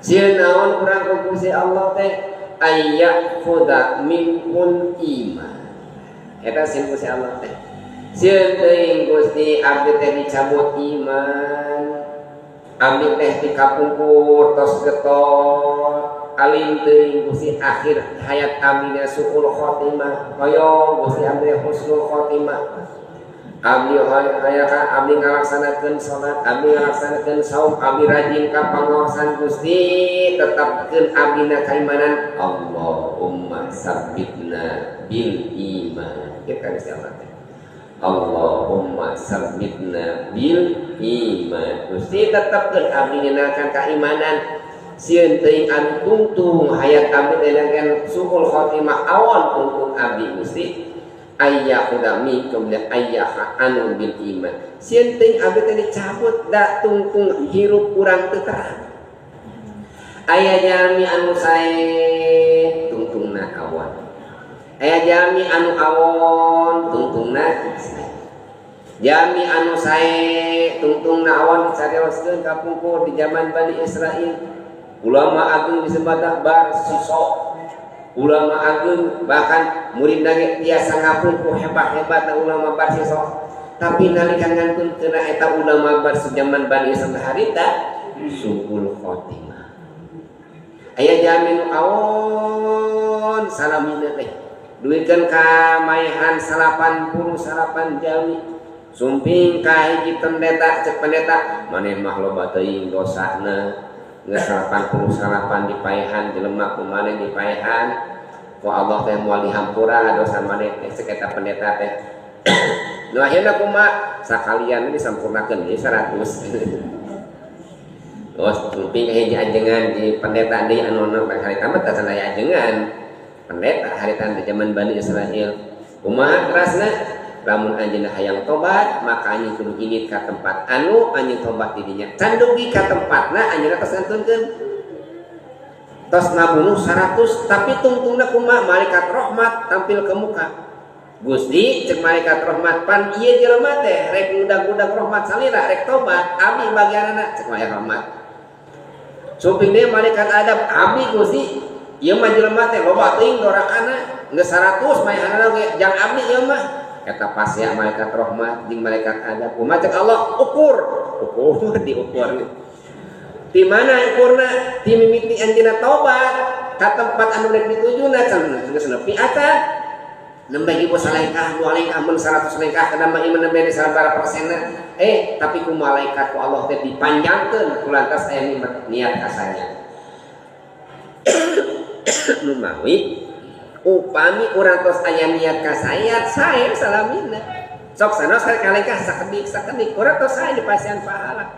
Sieun naon urang ku Gusti Allah teh ayyakhudha minhul iman. Eta sieun Gusti Allah teh. Sieun teuing Gusti abdi teh dicabut iman. Abdi teh dikapungkur tos getol. Alim teuing Gusti akhir hayat abdi nya suul khotimah. Hoyong Gusti abdi husnul khotimah. Abdi hayang abdi ngalaksanakeun salat, abdi ngalaksanakeun saum, abdi rajin ka pangaosan Gusti, tetapkeun abdina kaimanan. Allahumma sabbitna bil iman. Kitu kan Gusti Allah teh. Allahumma sabbitna bil iman. Gusti tetapkeun abdi ngeunalkan kaimanan. Sieun teuing abdi tungtung hayat abdi teh ngeunalkan suul khotimah awon tungtung abdi Gusti. Ayyahuda minkum la ayyaha anu bil iman. Sieun teuing abdi teh dicabut da tungtung hirup urang teu terang. Aya jalmi anu sae tungtungna awon. Aya jalmi anu awon tungtungna sae. Jalmi anu sae tungtungna awon dicarioskeun ka pungkur di zaman Bani Israil. Ulama agung disebut Bar Siso. Ulama agung bahkan murid ge tiasa ngapungku hebat-hebat ulama Bar Siso. Tapi nalika ngantun kena eta ulama Bar zaman Bani Israil harita suul khotimah. Aya jalmi nu awon salamina teh. Duikeun ka maehan 89 jalmi. Sumping ka hiji pendeta, cek pendeta, maneh mah loba teuing dosana. Geus 89 dipaehan jelema ku maneh dipaehan. Ku Allah teh moal dihampura dosa maneh teh cek eta pendeta teh. Nu akhirna kumaha? Sakalian disampurnakeun deui 100. Terus sumping ka hiji ajengan di pendeta deui anu harita mah teh aya ajengan. Pendeta harita di zaman Bani Israil. Kumaha terasna? Lamun anjeunna hayang tobat, maka anjeun kudu indit ka tempat anu anjeun tobat di dinya. Can dugi ka tempatna anjeunna tos ngantunkeun. Tos ngabunuh 100 tapi tungtungna kumaha? Malaikat rahmat tampil ke muka. Gusti cek malaikat rahmat pan ieu jelema teh rek ngudag-ngudag rahmat salira rek tobat abdi bagianana cek malaikat rahmat. Sumping deui malaikat adab abdi Gusti ieu mah jelema teh loba teuing dorakana geus 100 maehanana ge jang abdi ieu mah. Eta pasea malaikat rahmat jeung malaikat adab. Kumaha cek Allah? Ukur. Ukur diukur. Di mana ukurna? Di mimiti anjeunna tobat ka tempat anu rek ditujuna can geus nepi acan. Nembe ibu salengkah, dua lengkah, mun 100 lengkah kana mah ieu nembe di sabaraha persenna. Tapi ku malaikat ku Allah teh dipanjangkeun kulantas aya niat kasanya. Numawi upami urang tos aya niat kasayat sae salamina. Sok sanos kalengkah sakedik sakedik urang tos sae dipasihan pahala.